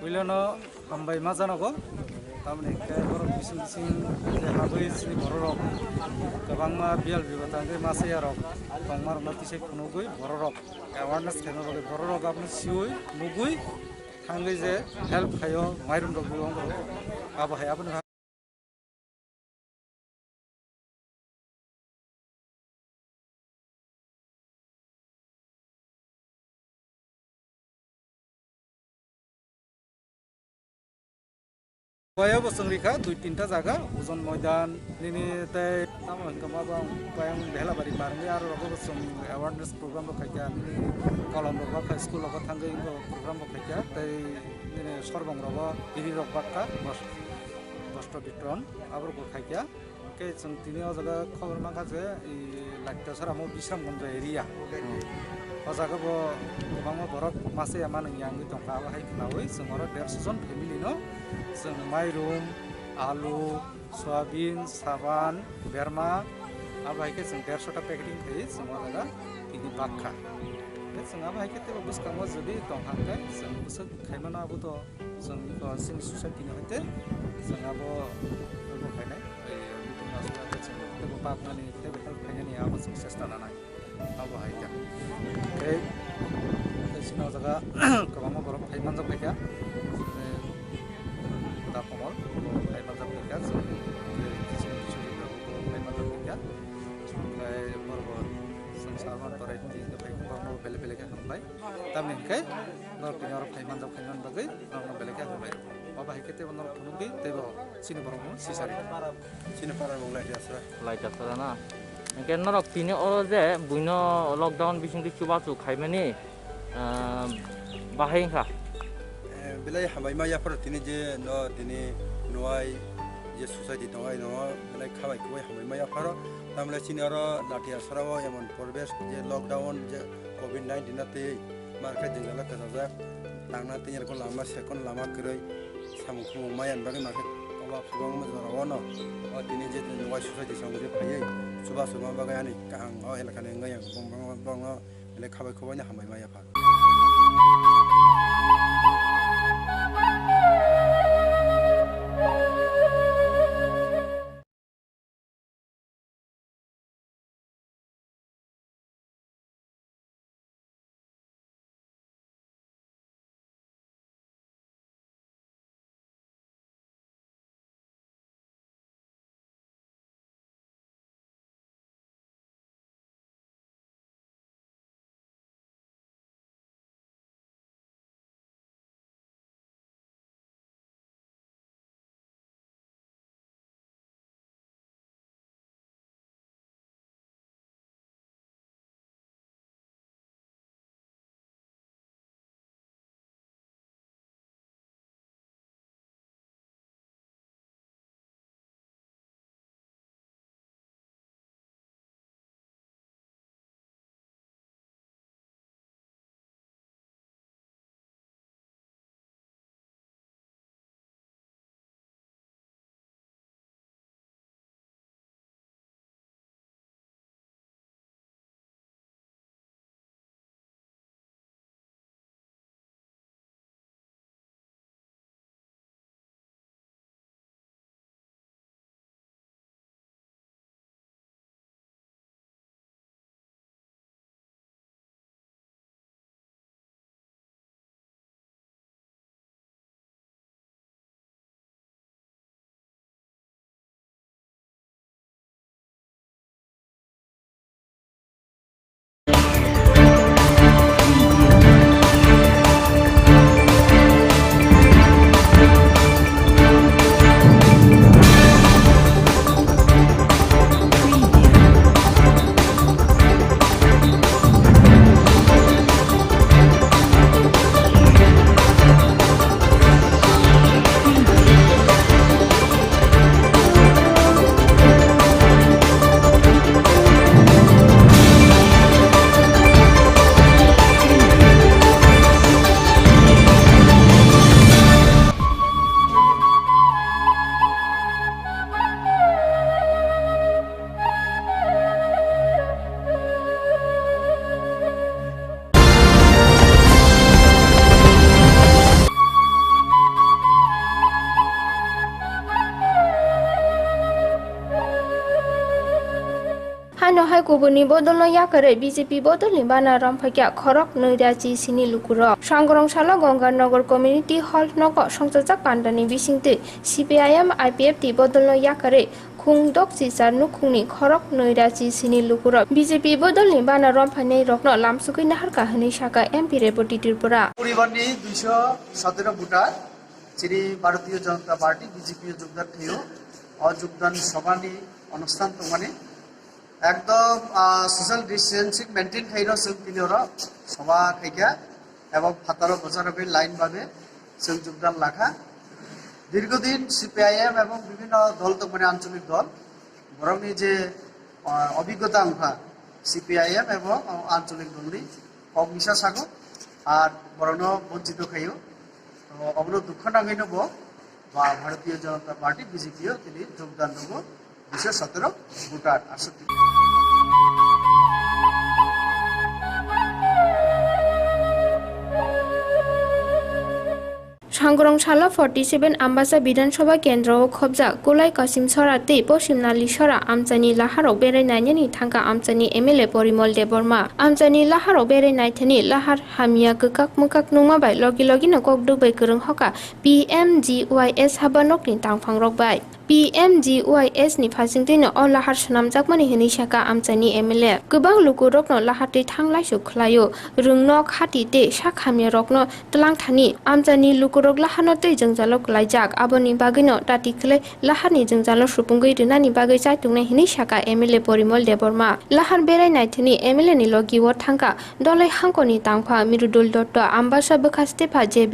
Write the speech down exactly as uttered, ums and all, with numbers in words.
Puilono hambai ma janogo, tamni khe borok bising bising je habwi chini bororok kwbangma biyal biba tangwi ma saya rok tongma rokno tisai phunugwi bororok awareness khaima bagwi bororok aboni siwi nugwi thangwi je help khaio mairum rok bo abo hai aboni Waya bo chwng rikha dui tinta jaga, Ujon Moidan, nini tei tamo hwnkhe ma bo ang Payang Behlabari barwngwi aro rogo bo chwng awareness program bo khaikha, nini kolom rok ba kha school rogo thangwi bo program bo khaikha, tei nini sorbong rogo iri rok bakha, bos-, bostro bitron aborok bo khaikha. Hwnkhe chwng tini o jaga khobor mankha je, i, Laitosaramo Bisramganj area. Hmm. O jaga bo kwbangma borok masa ya mani wngwi tongkha, abo hai khwnawi chwng oro dersho jon family no chwng mairum, alu, soyabin, saban, berma, abo hai khe chwng dersho ta packeting khaiwi chwng o jaga tini bakha. Hwnkhe chwng abo hai khe teibo bwskango jodi tongkha hwnkhe chwng bwswk khaimano abo to. Chwng, o, chini society ni hoite chwng abo, abo khainai, ei, meeting aswk abo chwng teibo bakmani, teibo help khainani abo chwng chesta nanai. Abo hai kha. Tei, tei chini o jaga kwbangma borok phai manjak bai kha. Tei, da Komol, bo phai manjak bai kha. Chwng, tei, chini churi rok bo phai manjak bai kha. Tei, borok bo chwng salma torai twi phai kwbangma bele bele khe hambai. Tamni hwnkhe norok tini oro phai manjak, phai man bagwi norokno belai khe hambai. Obo hai khe teibo norok phunukdi, teibo chini borokno sisari. Chini para mung lai jasra. Lai jasra na. Hwnkhe norok tini oro je buino lockdown bisingtwi chubachu khaimani, ah, bahai wngkha. Eh, belai hambai ma yapharo tini je no tini nuai je society tongai no belai khabai kubai hambai ma yapharo. Tamle chini oro Lathia sora o emon poribesh je lockdown je covid nineteen na tei market jwngjal kwchajak, tangna tei rokno lama sekon lama kwrwi, samung khumung maya ni bagwi market obo kwbangma jora o no. O tini je nuai society samung je phaiwi chubachu ma bagwi ani kaham o elakani wngwi ang bong bong bongno belai khabai khubaino hambai ma yapha. Kubuni bodolno yakarwi B J P bodolni bana romphakya khorok nwi rachi sini lukurok. Sangrong salo Gonganagar Community Hall nogo songchajak pandani bisingtwi C P I M I P F T bodolno yakarwi khung dok chichar nukhungni khorok nwi rachi sini lukurok B J P bodolni bana romphainai rokno lamsugwi naharkha hwnwi sakha M P Reboti Tripura. Poribarni duiso satero voter chini Bharatiya Janata Party B J P o jogdan khaio. O jogdan sabhani onusthan tongmani ekdom, ah, social distancing maintain khaino chwng tini oro sabha khaikha ebong phataro bwcharogwi line babe chwng jogdan lakha. Dirghodin C P I M ebong bibhinno dol tongmani ancholik dol borokni je, ah, obhiggota wngkha C P I M ebong, ah, ancholik dolni kok misa sago ar borokno bonchito khaio. To obono dukha nangwino bo ba Bharatiya Janata Party B J P o tini jogdan rwgo duiso satero voter aswk. Sangrong salo forty seven Ambasa Bidhan Sabha Kendro o khobjak Kulai Kasim Sora tei Posim Nali Sora amchaini laharok berai nainani thangkha amchaini M L A Porimol Debbarma. Amchaini laharok berai naithani lahar hamya kwkak mwkak nungma bai logi logi no kok duk bai kwrwng hoka P M G Y S haba nokni tangphang rok bai. P M G Y S ni phasingtwi no o lahar swnamjakmani hwnwi sakha amchaini M L A. Kwbang lukurokno lahar twi thang laisuk khlaio, rwngnok, hati tei sak hamya rokno twlang thani amchaini lukurok laharno tei jwngjalo kwlaijak, aboni bagwino tati khlai laharni jwngjalo supungwi rwnani bagwi chaitungnai hwnwi sakha M L A Porimol Debbarma. Lahar berai naithani M L A ni logi o thangkha Dolai hangkoni tangpha Mirudul Dotto, Ambasa bwkha Stepha J.